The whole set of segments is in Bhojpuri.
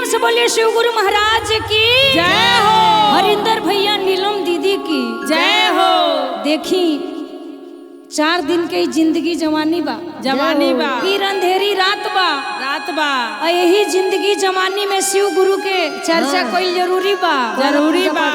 प्रेम से बोलिए शिव गुरु महाराज की जय हो। हरिंदर भैया नीलम दीदी की जय हो। देखी 4 दिन के ही जिंदगी जवानी बा, जवानी बा, फिर अंधेरी रात बा, रात बा। और यही जिंदगी जवानी में शिव गुरु के चर्चा कोई जरूरी बा, जरूरी बा।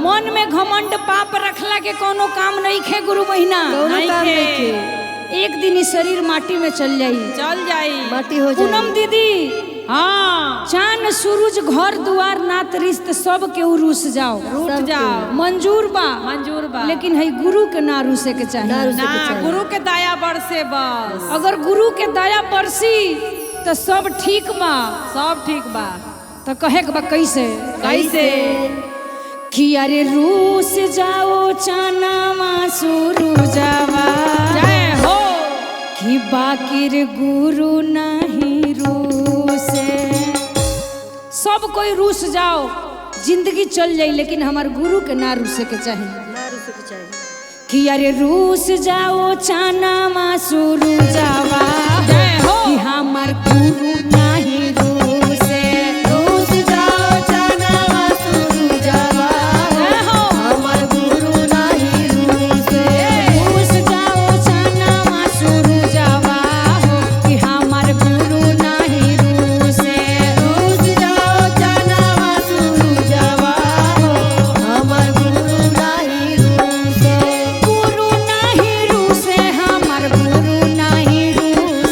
मन में घमंड पाप रखला के कोनो काम नहीं खे गुरु महीना, नहीं खे। एक दिन ही शरीर माटी में चल जाई, चल जाई, माटी हो जाई। पूनम दीदी हाँ, चांद सूरज घर दुआर नात रिश्त सब के रूस जाओ, रूठ जाओ, मंजूर बा, मंजूर बा, लेकिन है गुरु के ना रूसे के चाहिए ना। गुरु के दया बरसे बस, अगर गुरु के दया बरसी तो सब ठीक बा, सब ठीक बा। तो कहे के बा कैसे कैसे कि अरे रूस जाओ चानावा सूरुजावा, जय हो, कि बाकिर गुरु नहीं रूसे। सब कोई रूस जाओ जिंदगी चल जाई, लेकिन हमार गुरु के ना रूसे के चाहिए, ना रूसे के चाहिए। कि अरे रूस जाओ चानावा सूरुजावा, जय हो, कि हमार गुरु नहीं रूसे। रूस जाओ चानावा सूरुजावा, जय हो, हमार गुरु नहीं रूसे। रूस जाओ चानावा सूरुजावा, कि हमार गुरु नहीं रूसे। रूस जाओ चानावा सूरुजावा, हमार गुरु नहीं रूसे। गुरु नहीं रूसे, हमार गुरु नहीं रूसे।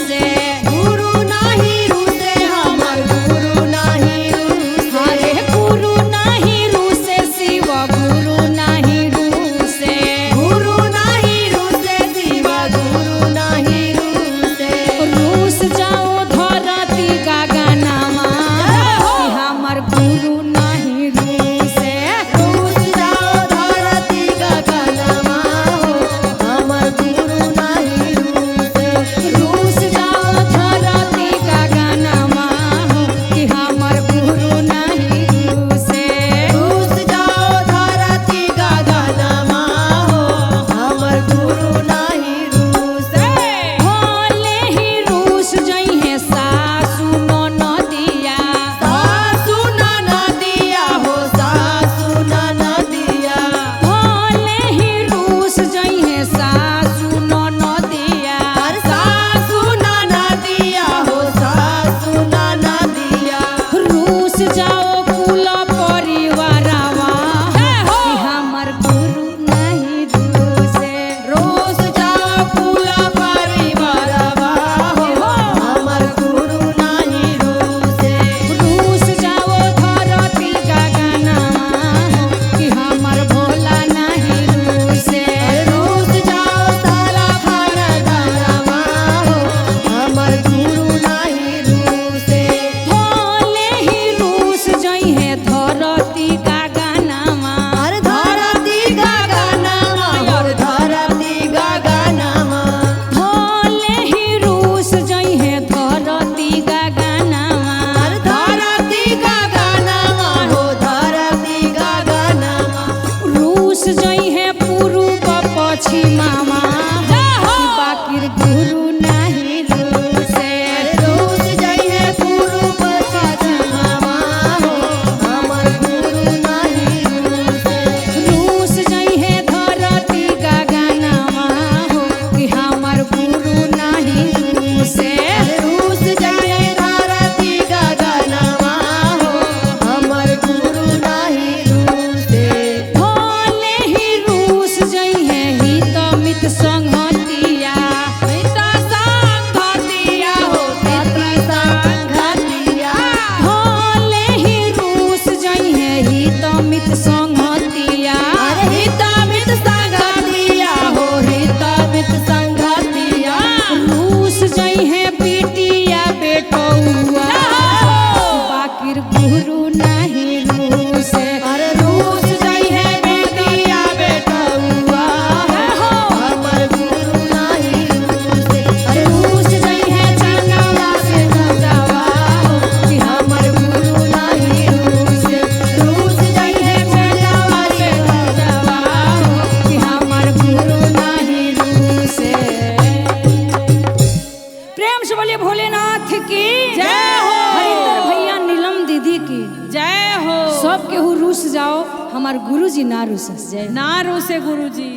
सब केहू रूस जाओ, हमार गुरुजी ना रूसस। जय। ना रूसे गुरुजी।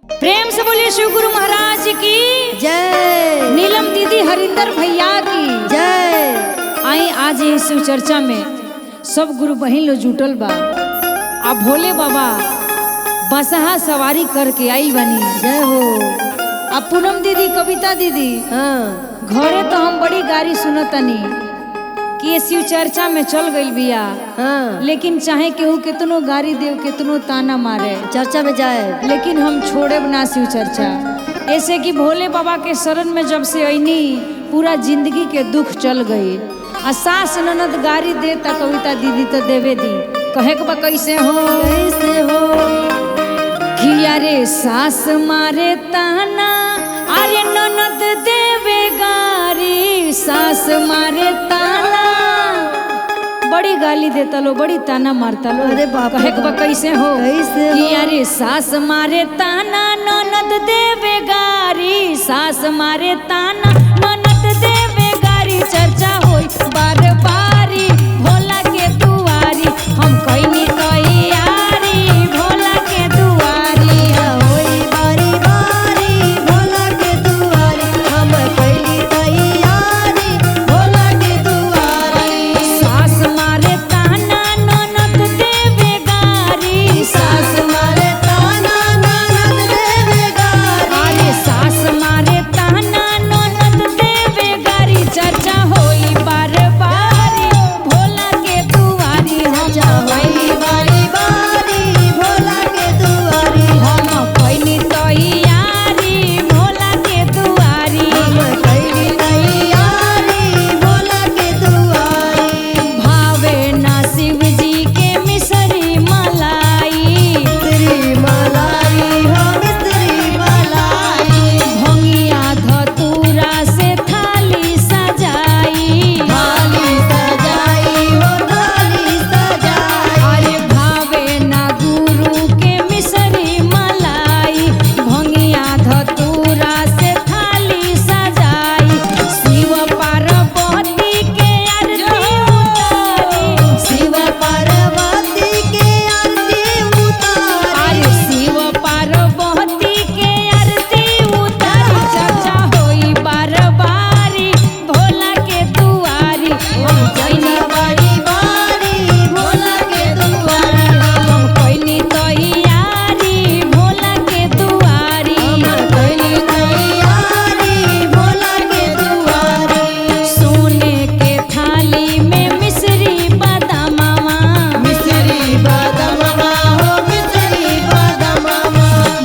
प्रेम से बोलिए शिव गुरु महाराज की जय। नीलम दीदी, हरिंदर भैया की जय। आई आज ये शिव चर्चा में सब गुरु बहिन लोग जुटल बा। आ भोले बाबा बसहा सवारी करके आई बनी। जय हो। आ पूनम दीदी, कविता दीदी, हाँ। घरे तो हम बड़ी गारी सुनतनी कि ये शिव चर्चा में चल गई बिया। हाँ। लेकिन चाहे केहू केतनो गारी देव, केतनो ताना मारे, चर्चा में जाए, लेकिन हम छोड़े ना शिव चर्चा। ऐसे कि भोले बाबा के शरण में जब से ऐनी, पूरा जिंदगी के दुख चल गई। आ सास ननद गारी दे ता कविता दीदी तो देवे दी। कहे के बा कैसे हो? कैसे हो? कि अरे सास मारे ताना, अरे ननद देवे गारी। सास मारे ताना, बड़ी गाली देता लो, बड़ी ताना मारता लो। अरे बाप रे। कहे के बा कैसे हो? कैसे कि हो? अरे सास मारे ताना, ननद देवे गारी। सास मारे ताना, ननद देवे गारी। चर्चा होई बार बारी भोला के दुआरी। हम कइनी तैयारी भोला के दुआरी। होई बारी बारी भोला के दुआरी। हम कैली तैयारी भोला के दुआरी। सास मारे ताना, ननद देवे गारी। सास मारे ताना, ननद देवे गारी। अरे सास मारे ताना, ननद देवे गारी। चर्चा होई बार बारी भोला के दुआरी। हम चर्चा होई बारी बारी भोला के दुआरी। हम कइनी तैयारी भोला के दुआरी। हम कैली तैयारी भोला के दुआरी। भावे ना शिव जी के मिसरी मलाई। मिस्री मलाई हो, मिस्री मलाई। भंगिया धतूरा से थाली सजाई। थाली सजाई हो, थाली सजाई। अरे भावे ना गुरु के मिसरी मलाई, भंगिया धतूरा से थाली सजाई। शिव पार्वती के आरती उतारी। शिव पार्वती के आरती उतारी। अरे शिव पार्वती के आरती उतारी। चर्चा होई बार बारी भोला के दुआरी। हम चर्चा बारी बारी भोला के दुआरी। हम कइनी तैयारी भोला के दुआरी। हम कैली तैयारी भोला के दुआरी। सोने के थाली में मिश्री बादामावा। मिश्री बादामवा हो, मिश्री बादामवा।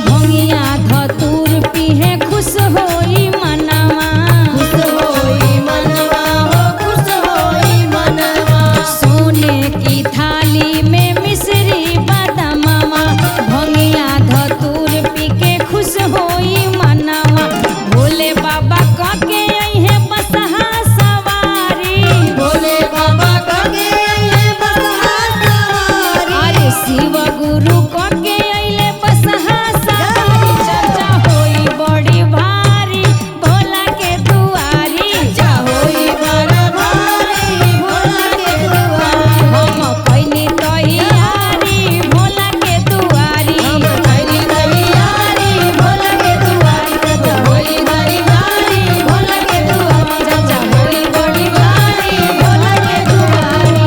भंगिया धतूर पीहे खुश होई मनावा। खुश होई मनवा हो, खुश होई मनवा। सोने की थाली में मिश्री बादामावा, भंगिया धतूर पी के खुश होई मनावा। भोले बाबा कके अइहे बसहा सवारी। भोले बाबा कके अइहे बसहा सवारी। अरे शिव गुरु कके अइले बसहा सवारी। चर्चा होई बड़ी भारी भोला के दुआरी। चर्चा होई बड़ भारी भोला के दुआरी। हम कइनी तैयारी भोला के दुआरी। हम कैली तैयारी भोला के दुआरी। चर्चा होई बड़ी भारी भोला के दुआरी। चर्चा होई बड़ी भारी भोला के दुआरी।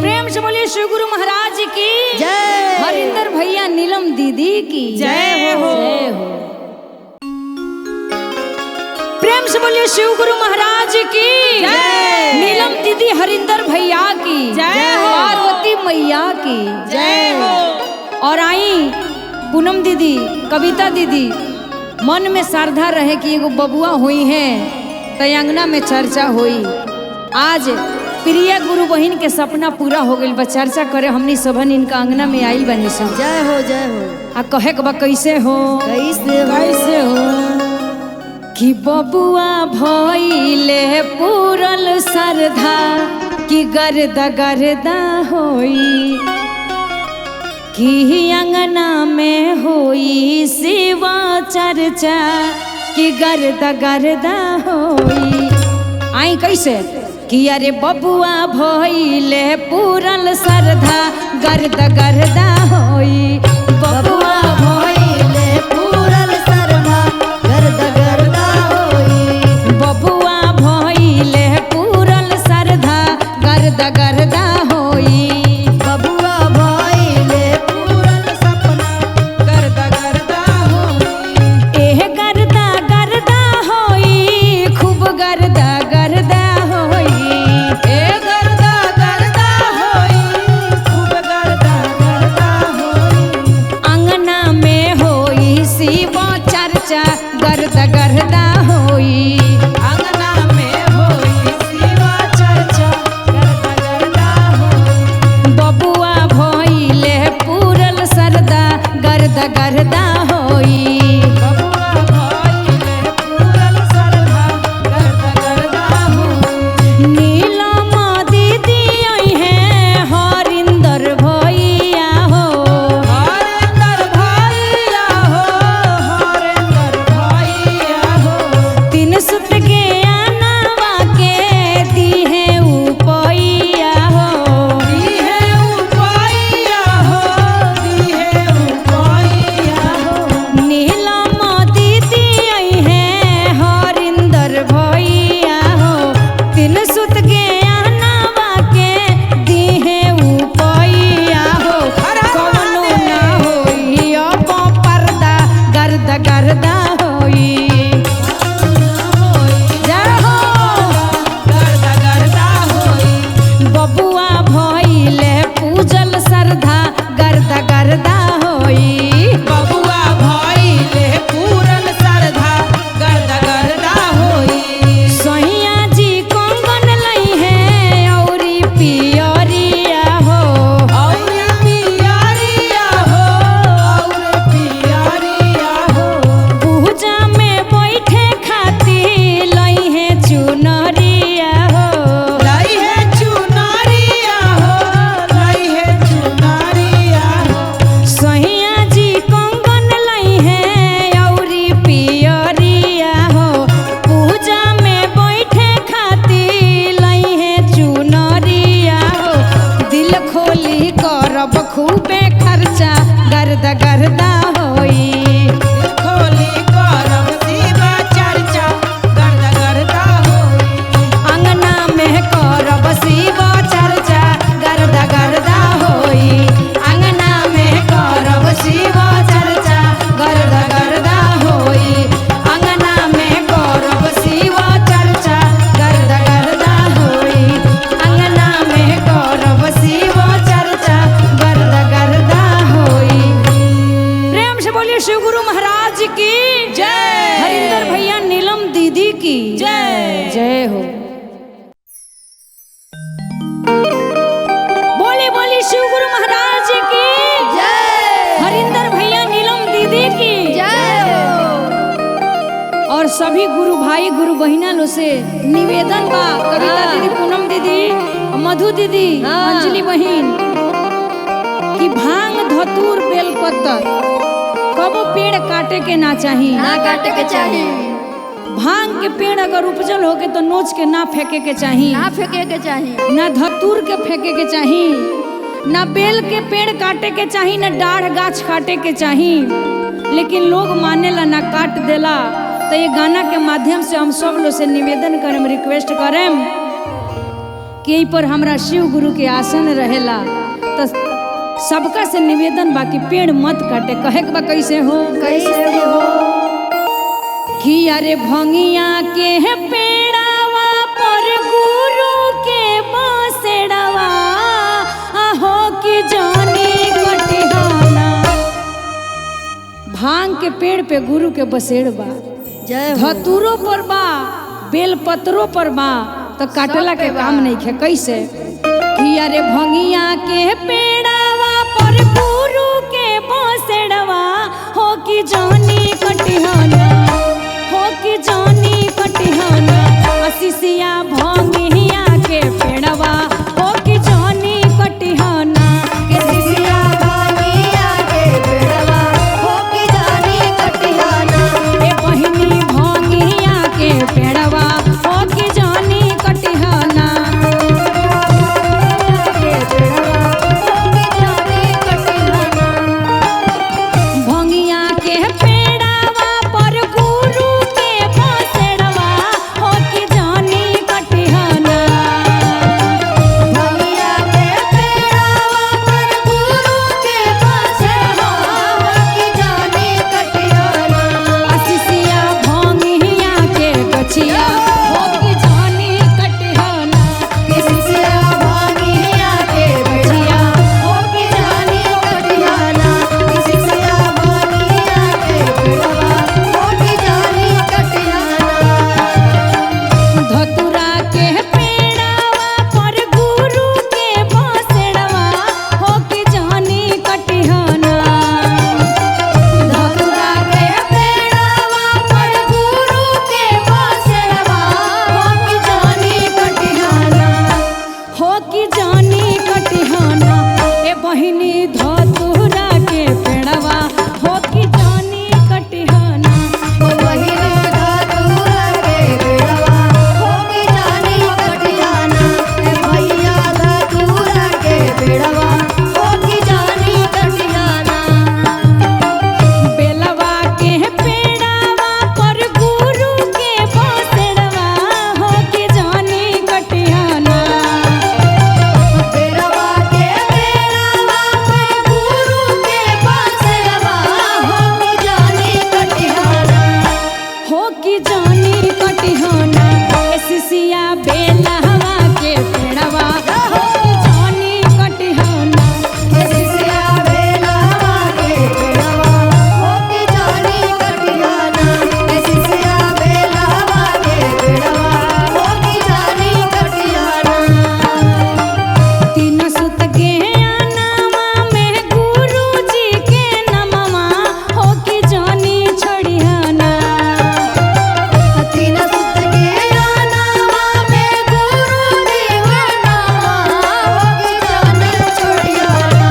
प्रेम से बोलिए शिव गुरु महाराज की जय। हरिंदर भैया, नीलम दीदी की जय हो। जय हो। प्रेम से बोलिए शिव गुरु महाराज की जय। नीलम दीदी, हरिंदर भैया की जय हो। पार्वती मैया की जय हो। और आई पूनम दीदी, कविता दीदी, मन में श्रद्धा रहे कि एगो बबुआ हुई है तयंगना में चर्चा हुई। आज प्रिय गुरु बहिन के सपना पूरा हो गई बा। चर्चा करे हमनी सबन इनका अंगना में आई बनी सब। जय हो, जय हो। आ कहे के बा कैसे हो? कैसे हो? कैसे हो? कि बबुआ भइले पूरल श्रद्धा कि गर्दा गर्दा होई, कि अंगना में होई शिवा चर्चा कि गर्दा गर्दा होई। आई कैसे? कि अरे बबुआ भइले पूरल सरधा गर्द गर्दा होई। बबुआ भइले पूरल सरधा गर्द गर्दा होई। बबुआ भइले पूरल सरधा गर्द गर्दा होई। बबुआ भइले पूरल सपना गर्दा गर्दा होई। एह गर्दा गर्दा होई, खूब गर्दा गर्दा होई। ए गर्दा गर्दा होई, खूब गर्दा गर्दा होई। अंगना में होई शिव चर्चा गर्दा गर्दा होई। अंगना में होई शिवा चर्चा गर्दा गर्दा होई। बबुआ भइले पूरल सरदा गर्दा गर्दा होई। बबुआ भइले पूरल सरधा गर्दा गर्दा होई। नीलम दीदी आई है हरिंदर भैया हो। हरेंद्र भैया हो, हरेंद्र भैया हो। तीन सुत के आनावा के दी है उपैया हो। दी है उपैया हो, दी है उपैया हो। नीलम दीदी आई है हरिंदर भैया हो। तीन सुत के आनावा के दी है उपैया हो। हर हर कवनो महादेव। ना होई अब पर्दा गर्दा गर्दा होई। जय हो। गर्दा गर्दा होई। बबुआ भइले पूजल सरधा गर्दा गर्दा होई। बबुआ भइले पूरल सरधा गर्दा गर्दा होई। सैया जी कंगन लई है औरी पियरिया हो। और पियरिया हो, और पियरिया हो। पूजा में बैठे खातिर लई है चुनरिया हो। लई है चुनरिया हो, लई है चुनरिया हो। सैया जी कंगन लई है औरी पियरिया हो। पूजा में बैठे खातिर लई है चुनरिया हो। दिल खोली करब खूबे खर्चा गर्दा गर्दा होई। दिल खोली करब शिवा चर्चा गर्दा गर्दा होई। अंगना में करब शिव चर्चा गर्दा गर्दा होई। अंगना में करब शिव चर्चा गर्दा गर्दा होई। अंगना में करब शिव चर्चा गर्दा गर्दा होई। अंगना में करब शिव चर्चा गर्दा गर्दा होई। प्रेम से बोलिए शिव गुरु महाराज की जय। हरिंदर भैया नीलम दीदी की जय। जय हो। बोली बोली शिव गुरु महाराज की जय। हरिंदर भैया नीलम दीदी की जय हो। और सभी गुरु भाई गुरु बहिना लो से निवेदन बा कविता हाँ। दीदी, पूनम दीदी, मधु दीदी, हाँ। अंजलि बहिन कि भांग धतूर बेलपत्तर कबो पेड़ काटे के ना चाही। ना काटे के चाही। भांग के पेड़ अगर उपजल होके तो नोच के ना फेंके के चाही, ना फेंके के चाही। ना धतूर के फेंके के चाही, ना बेल के पेड़ काटे के चाही, ना डाढ़ गाछ काटे के चाही। लेकिन लोग मानेला ना काट देला। तो ये गाना के माध्यम से हम सब लोग से निवेदन करम, रिक्वेस्ट करम कि एहि पर हमरा शिव गुरु के आसन रहेला। तो सबका से निवेदन बाकी पेड़ मत काटे। कहे के बा कैसे हो, कैसे हो। कि अरे भंगिया के पेड़ावा पर गुरु के बसेड़ावा आहो कि जानी कटिहाना। भांग के पेड़ पे गुरु के बसेड़ बा, जय हो। धतूरो पर बा, बेलपत्रो पर बा, तो काटला के काम नहीं खे। कैसे कि अरे भंगिया के पेड़ावा पर गुरु के बसेड़वा हो कि जानी कटिहाना, हो कि जानी कटिहाना। असिसिया भंगिया के पेड़वा हो कि जानी कटिहाना। के सिसिया भांगिया के पेड़वा हो कि जानी कटिहाना। ए बहिनी भंगिया के पेड़वा हो कि जानी कटिहाना। बहिनी धतूरा के पेड़वा हो कि जानी कटिहाना। ओ बहिनी धतूरा के पेड़वा हो कि जानी कटिहाना। ए भैया धतूरा के पेड़वा हो कि जानी कटिहाना। बेलवा के पेड़वा पर गुरु के बसेड़वा हो कि जानी कटिहाना। पेड़वा के पेड़वा पर गुरु के बसेड़वा हो कि जानी कटिहाना। हो कि जानी कटिहाना। ए सिसिया बेलवा के पेड़वा हो कि जानी कटिहाना। ए सिसिया बेलवा के पेड़वा हो कि जानी कटिहाना। ए सिसिया बेलवा के पेड़वा हो कि जानी कटिहाना। तीन सुत के आनावा में गुरु जी के नमवा हो कि जानी छोड़िहाना। तीन सुत के आनावा में गुरु जी के नामा हो कि जानी छोड़िहाना।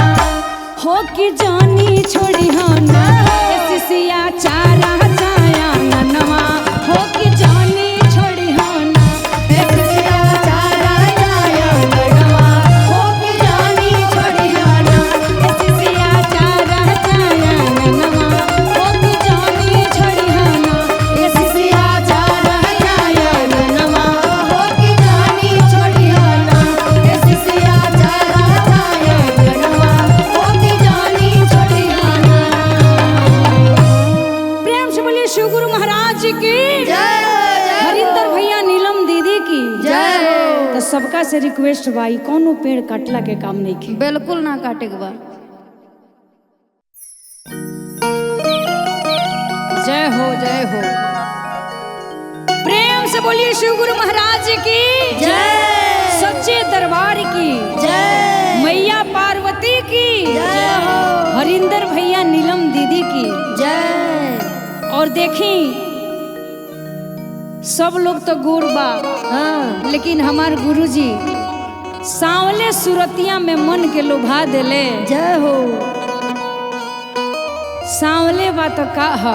हो कि जानी छोड़िहाना। ए सिसिया चारा चाया ननवा हो कि जानी छोड़िहाना। ए सिसिया चारा चाया ननवा हो कि जानी छोड़िहाना। ए सिसिया चारा चाया ननवा हो कि जानी छोड़िहाना। ए सिसिया चारा चाया ननवा हो कि जानी छोड़िहाना। ए सिसिया चारा चाया ननवा हो कि जानी छोड़िहाना। प्रेम से बोलिए शिव गुरु महाराज की जय हो, जय हो। हरिंदर भैया नीलम दीदी की जय हो। तो सबका से रिक्वेस्ट भाई कोनो पेड़ कटला के काम नहीं की। बिल्कुल ना काटे के बा। जय हो जय हो। प्रेम से बोलिए शिव गुरु महाराज की जय। सच्चे दरबार की जय। मैया पार्वती की जय हो। हरिंदर भैया नीलम दीदी की जय। और देखी सब लोग तो गोर बा, हाँ लेकिन हमार गुरुजी सांवले सुरतिया में मन के लोभा देले। जय हो। सांवले बा तो का ह,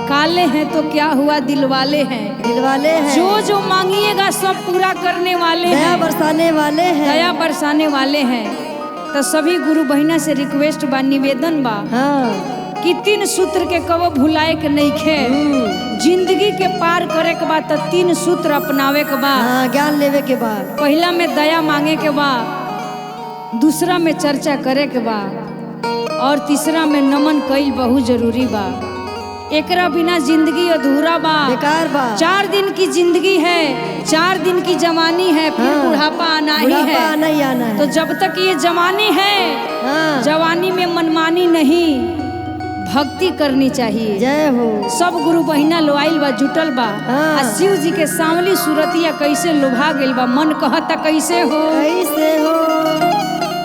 काले हैं तो क्या हुआ, दिलवाले हैं। दिलवाले हैं। जो जो मांगिएगा सब पूरा करने वाले दया हैं, बरसाने वाले हैं। दया बरसाने वाले हैं। तो सभी गुरु बहिना से रिक्वेस्ट बा, निवेदन बा हाँ कि तीन सूत्र के कबो भुलाए के नहीं खे। जिंदगी के पार करे के बा तो तीन सूत्र अपनावे के बा। हाँ ज्ञान लेवे के बाद। पहला में दया मांगे के बा, दूसरा में चर्चा करे के बा, और तीसरा में नमन कईल बहुत जरूरी बा। एकरा बिना जिंदगी अधूरा बा, बेकार बा। 4 दिन की जिंदगी है, 4 दिन की जवानी है, फिर हाँ। बुढ़ापा आना ही बुढ़ापा है। आना ही आना है। तो जब तक ये जवानी है, हाँ जवानी में मनमानी नहीं, भक्ति करनी चाहिए। जय हो। सब गुरु बहिना लोआइल बा, जुटल बा। हाँ। आ शिव जी के सांवली सूरतिया कैसे लोभा गेल बा, मन कहता कैसे हो, कैसे हो।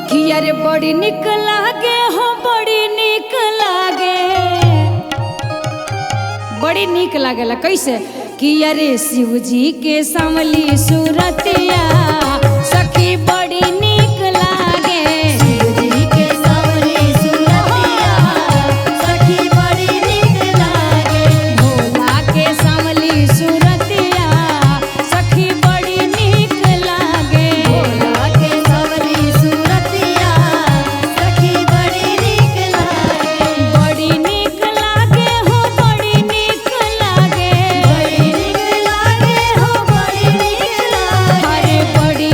कि अरे बड़ी निक लागे हो, बड़ी निक लागे, बड़ी निक लागेला। कैसे कि अरे शिव जी के सांवली सूरतिया सखी बड़ी निक लागे। शिव जी के सांवली सूरतिया सखी बड़ी नीक लागे। भोला के सांवली सूरतिया सखी बड़ी निक लागे। भोला के सांवली सूरतिया सखी बड़ी नीक लागे। बड़ी निक लागे हो, बड़ी निक लागे, बड़ी नीक लागे हो, बड़ी नीक लागे। अरे बड़ी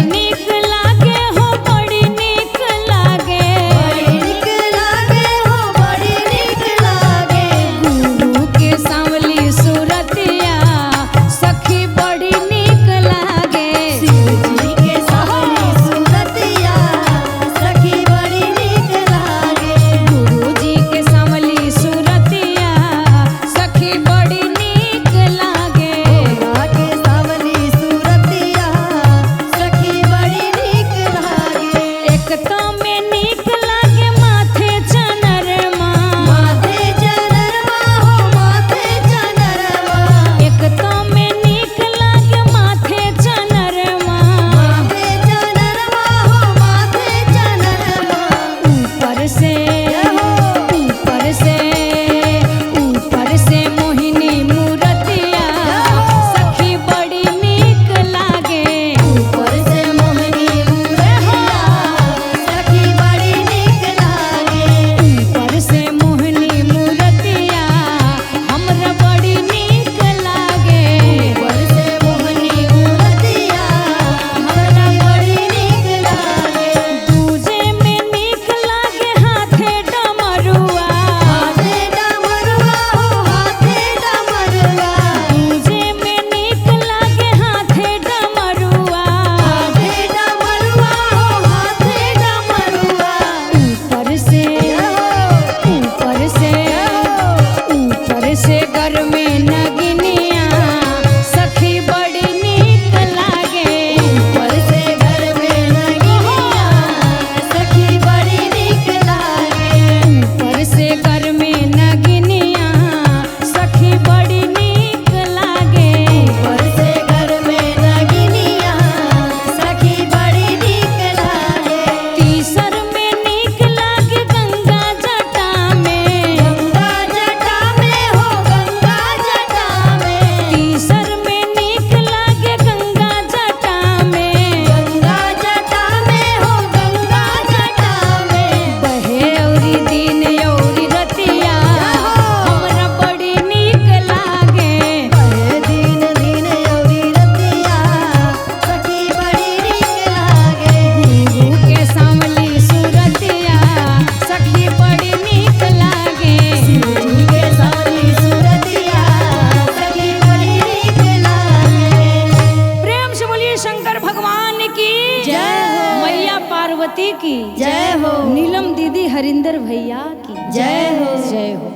पार्वती की जय हो। नीलम दीदी हरिंदर भैया की जय हो। जय हो।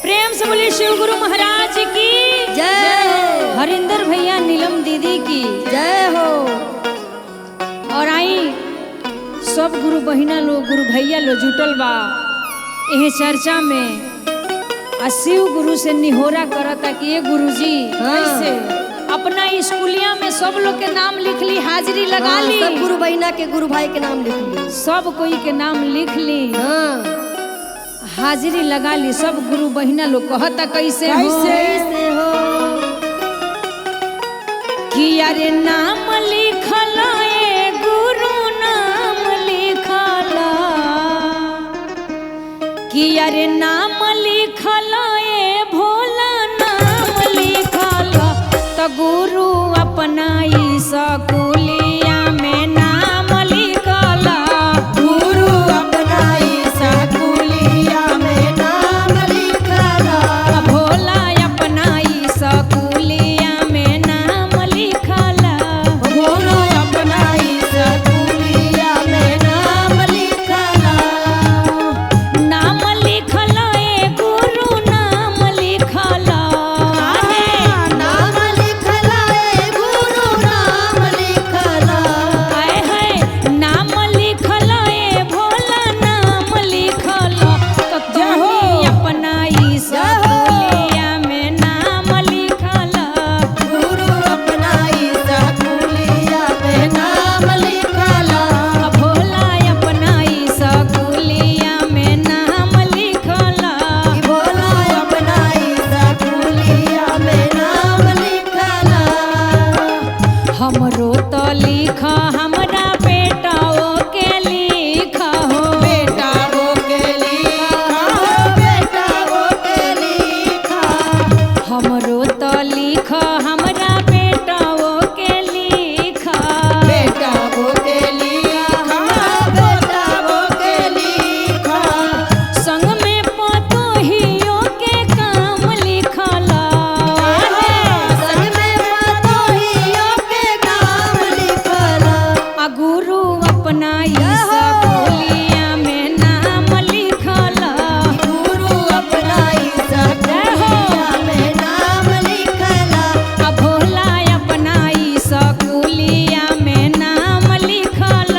प्रेम से बोलिए शिव गुरु महाराज की जय हो। हरिंदर भैया नीलम दीदी की जय हो। और आई सब गुरु बहिना लोग गुरु भैया लोग जुटल बा एह चर्चा में आ शिव गुरु से निहोरा करता कि ये गुरुजी हाँ। अपना स्कूलिया में सब लोग के नाम लिख ली, हाजिरी लगा हाँ, ली, सब गुरु बहिना के गुरु भाई के नाम लिख ली, सब कोई के नाम लिख ली, हाँ। हाजिरी लगा ली। सब गुरु बहिना लोग कहता कैसे हो? कैसे हो? कि अरे नाम लिखल ए गुरु नाम लिखल, कि अरे नाम लिखल ए भोला नाम लिखल, तो गुरु अपना ई सकुलिया में नाम लिखल, गुरु अपना ई सकुलिया में नाम लिखल, भोला अपना ई सकुलिया में नाम लिखल, गुरु अपना ई सकुलिया में नाम लिखल, नाम लिखल ए गुरु नाम लिखल, नाम लिखल ए गुरु नाम लिखल, आए है नाम लिखल ए भोला नाम लिखल, तो तोहनी अपना ई सकुलिया में नाम लिखल, गुरु अपना ई सकुलिया में नाम लिखल, भोला अपना ई सकुलिया में नाम लिखल, भोला अपना ई सकुलिया में नाम लिखल, हमरो तो लिख हमरा बेटाओ के लिख हो, बेटा वो के लिखा हो, बेटा वो के लिखा, हमरो तो लिख हमरा बेटाओ के लिख, बेटा वो के लिखा, बेटा वो के लिखा, संग में पतोहियो के काम लिखल, संग में पतोहियो के काम लिखल, आ गुरु अपना ई सकुलिया में नाम लिखल, गुरु अपना ई सकुलिया में नाम लिखल, आ भोला अपना ई सकुलिया में नाम लिखल,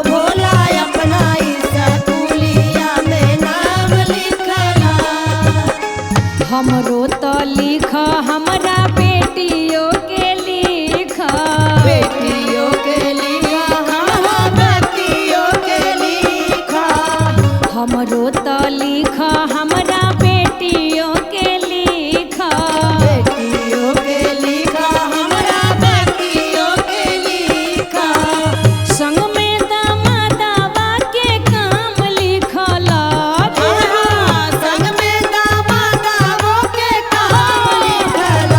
भोला अपना ई सकुलिया में नाम लिखल, हमरो तो लिख हमरा बेटियों के लिख, बेटियों के लिखा, बेटियों के लिखा, हमरो तो लिख हमरा बेटियों के लिख, बेटियों के लिखा, हमरा बेटियों के लिखा, संग में दामादावा के काम लिखल, संग में दामादावों के काम लिखल,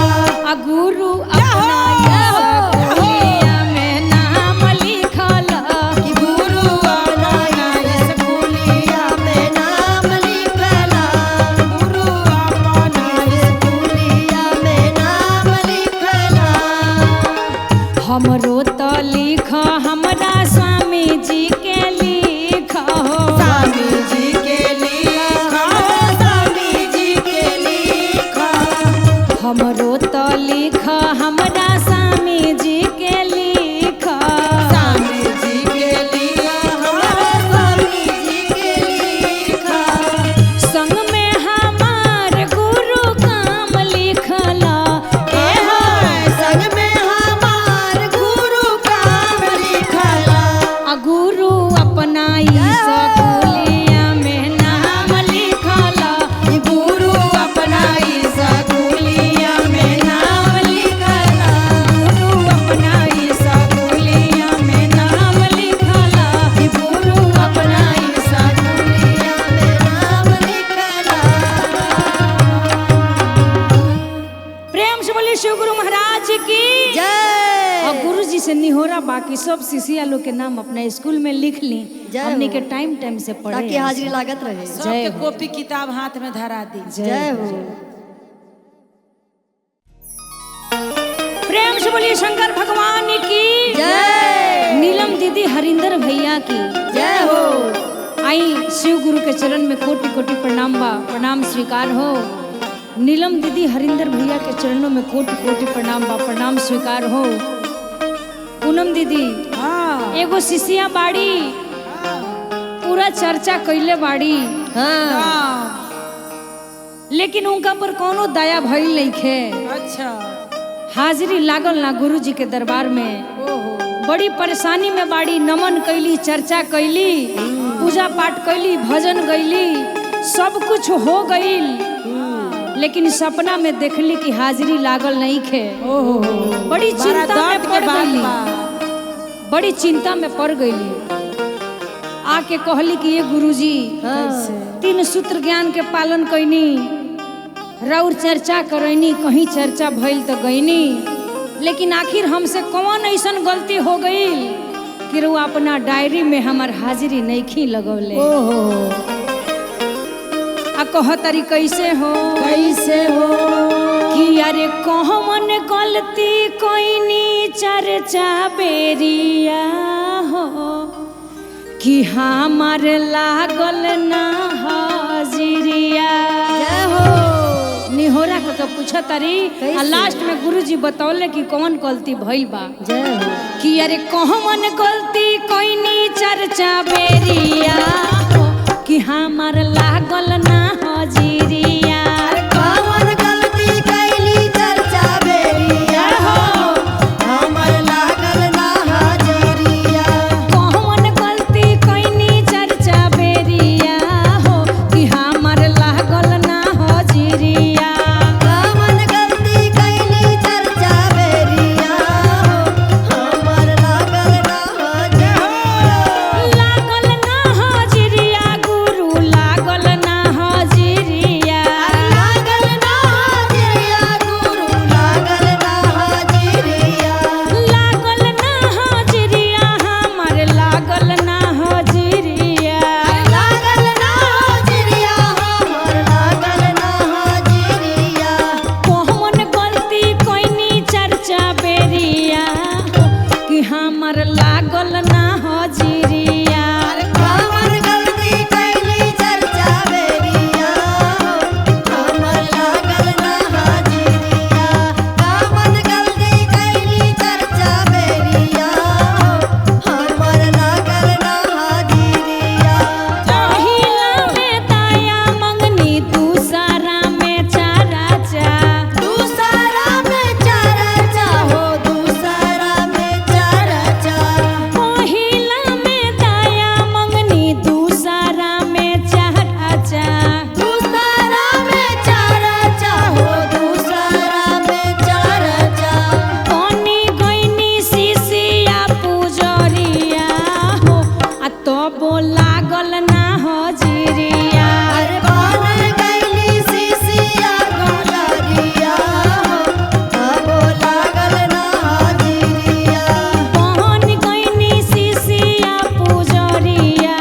आ गुरु अपना ई सकुलिया में नाम लिखल, गुरु अपना ई सकुलिया में नाम लिखल, गुरु अपना ई सकुलिया में नाम लिखल, हमरो तो लिख हमरा स्वामी जी के लिख हो, स्वामी जी के लिखा, स्वामी जी के लिखा, हमरो तो लिख हमरा स्वामी जी के लिख, स्वामी जी के लिखा, स्वामी जी के लिखा, संग में हमार गुरु काम लिखल, ए हो संग में हमार गुरु काम लिखल, आ गुरु अपना ई सकुलिया में नाम लिखल, गुरु अपना ई सकुलिया में नाम लिखल, गुरु अपना ई सकुलिया में नाम लिखल, गुरु अपना ई सकुलिया में नाम लिखल। प्रेम से बोलिए शिव गुरु महाराज की जय। और गुरु जी से निहोरा बाकी सब शिष्या लोग के नाम अपना स्कूल में लिख ली, जय हमने हो। के टाइम टाइम से पढ़े ताकि हाजिरी लागत रहे। सबके कॉपी किताब हाथ में धरा दी। जय हो। प्रेम से बोलिए शंकर भगवान की जय। नीलम शिव गुरु के चरण में कोटि कोटि प्रणाम बा, प्रणाम स्वीकार हो। नीलम दीदी हरिंदर भैया के चरणों में कोटि कोटि प्रणाम बा, प्रणाम स्वीकार हो। पूनम दीदी एगो शिष्या बाड़ी पूरा चर्चा कैले बाड़ी, लेकिन उनका पर कोनो दया भइल नहीं खे। अच्छा, हाजिरी लागल ना गुरु जी के दरबार में। बड़ी परेशानी में बाड़ी, नमन कैली, चर्चा कैली, पूजा पाठ कैली, भजन गैली, सब कुछ हो गईल, लेकिन सपना में देखली कि हाजिरी लागल नहीं खे। बड़ी चिंता में पड़ गईली, बड़ी चिंता में पड़ गईली। आके कहली कि ये गुरुजी, 3 सूत्र ज्ञान के पालन कैनी, राउर चर्चा करैनी, कहीं चर्चा भइल तो गईनी, लेकिन आखिर हमसे कौन ऐसन गलती हो गई कि रुआ अपना डायरी में हमार हाजिरी नहीं लगौले। आ कहतरी कैसे हो, कैसे हो कि अरे कौन गलती कोइनी चर्चा बेरिया हो कि हमार लागल ना हाजिरिया। हो निहोरा के पूछा तारी, आ लास्ट में गुरुजी बतौले कि कौन गलती भइल बा। कि अरे कौन गलती कोइनी चर्चा बेरिया हो कि हमार लागल ना हाजिरिया। कौन गलती कैली चर्चा बेरिया हो हमर लागल ना हाजिरिया। कौन गलती कोइनी चर्चा बेरिया हो कि हमार लागल ना हाजिरिया। कौन गलती कैली चर्चा बेरिया हो हमर लागल ना हाजिरिया। लागल ना हाजिरिया गुरु, लागल ना हाजिरिया। लागल ना हाजिरिया गुरु, लागल ना हाजिरिया। लागल ना हाजिरिया हमार लागल ना हाजिरिया। लागल ना हाजिरिया हमर लागल ना हाजिरिया। कौन गलती कोइनी चर्चा बेरिया हो कि हमार लागल ना हाजिरिया। कौन गलती कैली चर्चा बेरिया हो हमर लागल ना हाजिरिया। कौन गलती कैली चर्चा बेरिया हो हमर लागल ना हाजिरिया। पहिला में दया मंगनी, दूसरा में चर्चा। दूसरा में चर्चा हो, दूसरा में चर्चा। पहिला में दया मंगनी, दूसरा में चर्चा। दूसरा में चर्चा हो, दूसरा में चर्चा। कोनी गईनी शिशिया पुजरिया हो आ तबो लागल ना हजिरिया। अरे बानर गैली सिसिया गुजरिया हो तबो लागल ना हाजिरिया। कोन गईनी शिशिया पुजरिया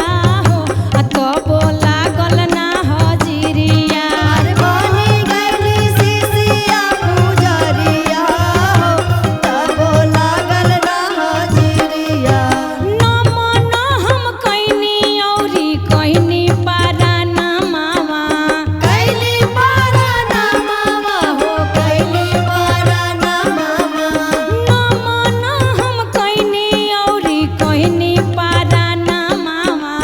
हो आ तबो लागल ना हजिरिया। अरे बानी गैली सिसिया गुजरिया हो तबो लागल ना हाजिरिया। नमन हम कैनी औरी कैनी पारा मामा। कैली पारा ना मामा हो, कैली पारा ना मामा। नमन हम कैनी औरी कैनी पारा मामा।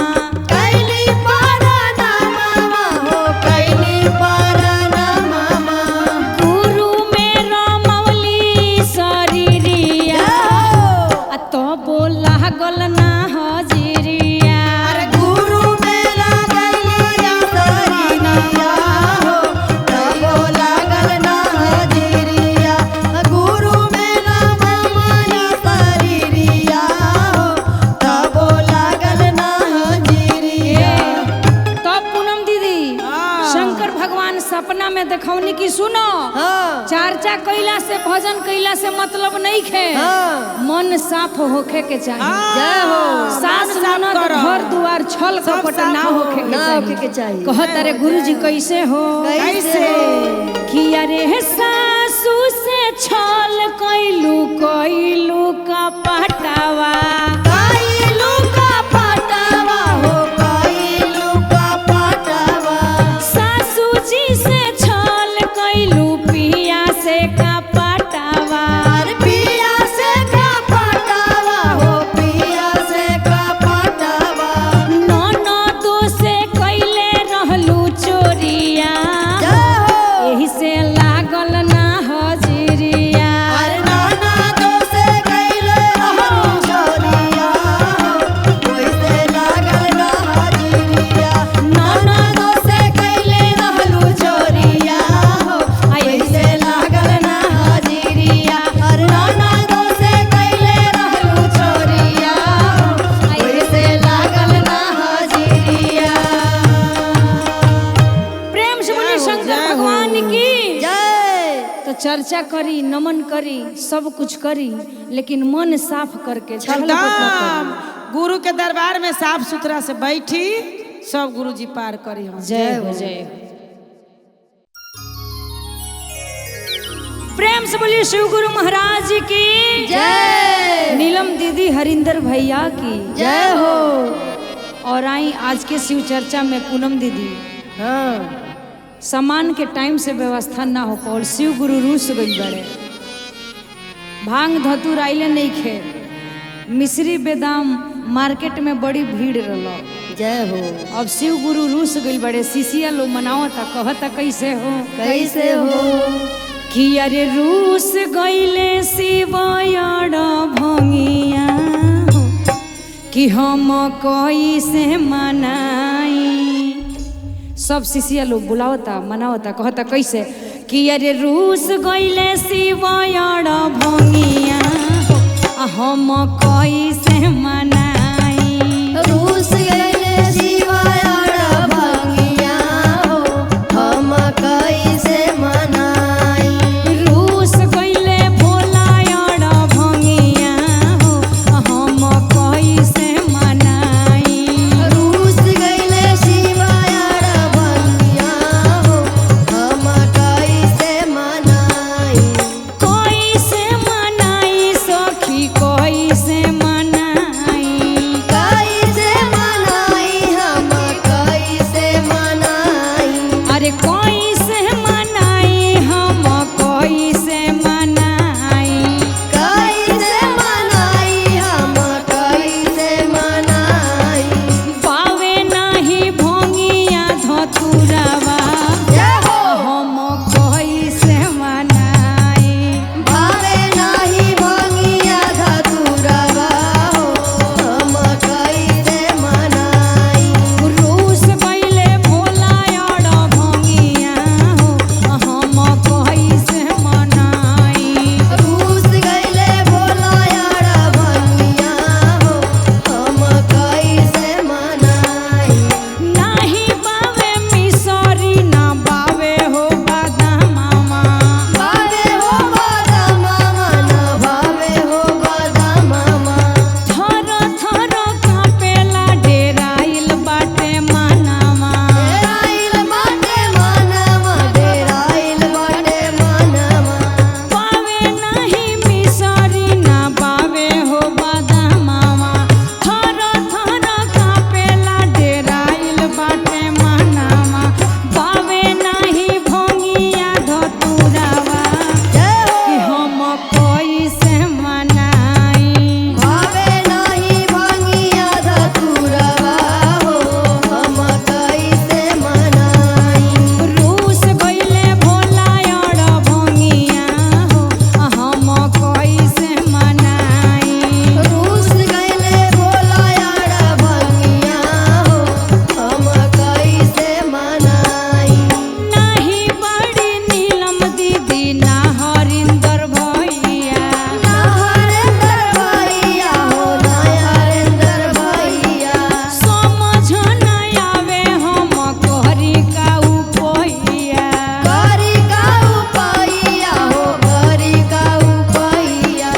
कैली पारा ना मामा हो, कैली पारा ना मामा। गुरु मेरो मौली शरीरिया आ तबो लागल ना हजिरिया। अरे गुरु मेरा गैलिया शरीरिया हो तबो लागल ना हाजिरिया। गुरु मेरा मामाया शरीरिया हो तबो लागल ना हाजिरिया। तब पूनम दीदी शंकर भगवान सपना में देखौनी कि सुनो, चर्चा कैला से भजन कैला से मतलब नहीं खे, मन साफ होखे के चाहिए। जय हो। सास मन साफ ननद करो। घर दुआर छल सब कपट साफ ना हो। होखे के ना होखे के चाहिए। चाहिए। कहत अरे गुरुजी कैसे हो, कैसे कि अरे सासू से छल कैलू कैलू का पटावा। कैलू का पटावा हो, कैलू का चर्चा करी, नमन करी, सब कुछ करी, लेकिन मन साफ करके झगड़ा मत ना करी। एकदम गुरु के दरबार में साफ सुथरा से बैठी सब गुरु जी पार करी हम। जय हो, जय हो। प्रेम से बोलिए शिव गुरु महाराज की जय। नीलम दीदी हरिंदर भैया की जय हो। और आई आज के शिव चर्चा में पूनम दीदी। हाँ, सामान के टाइम से व्यवस्था ना हो पाओ, शिव गुरु रूस गई बड़े, भांग धतूर आइले नहीं खे, मिश्री बेदाम मार्केट में बड़ी भीड़ रहा। जय हो। अब शिव गुरु रूस गई बड़े, शिशिया लो मनावता कहता कैसे हो, कैसे हो कि अरे रूस गईले शिवयड़ भंगिया हो, कि हम कैसे मनाई। सब शिष्य लोग बुलावता मनावता कहता कैसे कि अरे रूस गईले शिवयड़ भंगिया हो, हम कैसे मनाई। रूस गईले शिवयड़ भंगिया हो, हम कैसे मनाई। रूस गईले भोलायड़ भंगिया हो, हम कैसे मनाई। रूस गईले शिवयड़ भंगिया हो, हम कैसे मनाई। कैसे मनाई सखी, कैसे मनाई, कैसे मनाई हम कैसे मनाई। अरे कैसे मनाई हम कैसे मनाई। कैसे मनाई हम कैसे मनाई। पावे नाही भोंगिया धतुरावा, जय हो। हम कैसे मनाई। भावे नाही भंगिया धतुरवा हो, हम कैसे मनाई। रूस गईले भोलायड़ भंगिया हो, हम कैसे मनाई। रूस गईले भोलायड़ भंगिया हो, हम कैसे मनाई। नाही बावे मिसरी ना बावे हो बादामामा, भावे हो बादामामा ना भावे हो बादामामा। थर थर कापेला डेराइल बाटे मानामा। डेराइल बाटे मानामा, डेराइल बाटे मानामा। बावे नाही मिसरी ना बावे हो बादामामा, थर थर कापेला डेराइल बाटे मानामा। बावे नाही भोंगिया धतुरावा, जय हो। कि हम कैसे मनाई। भावे नाही भंगिया धतुरवा हो, हम कैसे मनाई। रूस गईले भोलायड़ भंगिया हो, हम कैसे मनाई। रूस गईले भोलायड़ भंगिया हो, हम कैसे मनाई। नाही बड़ी नीलम दीदी ना हरिंदर भैया, ना हरेंद्र भैया हो, ना हरेंद्र भैया। समझ न आवे हम करी का उपैया। करी का उपाइया हो, करी का उपाइया।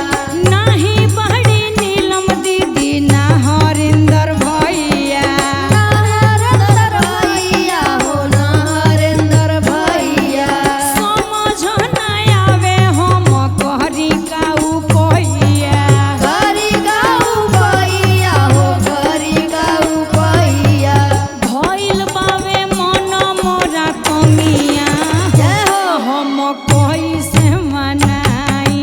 नाही बड़ी नीलम दीदी ना हरिंदर भैया, ना हरेंद्र भैया हो, ना हरेंद्र भैया। समझ न आवे हम करी का उपैया। करी का उपाइया हो, करी का उपाइया। भइल बावे मन मोरा कमिया, जय हो। हम कैसे मनाई।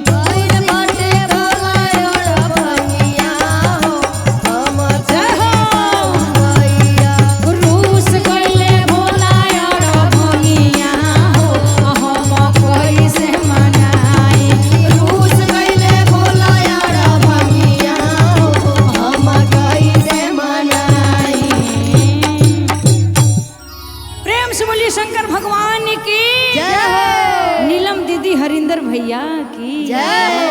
भइल बाटे भोलायड़ भंगिया हो, हम जय हो। भैया। रूस गईले भोलायड़ भंगिया हो, हम कैसे मनाई। रूस गईले भोलायड़ भंगिया हो, हम कैसे मनाई। प्रेम से बोलिए शंकर भगवान की जय हो। नीलम दीदी हरिंदर भैया की जय।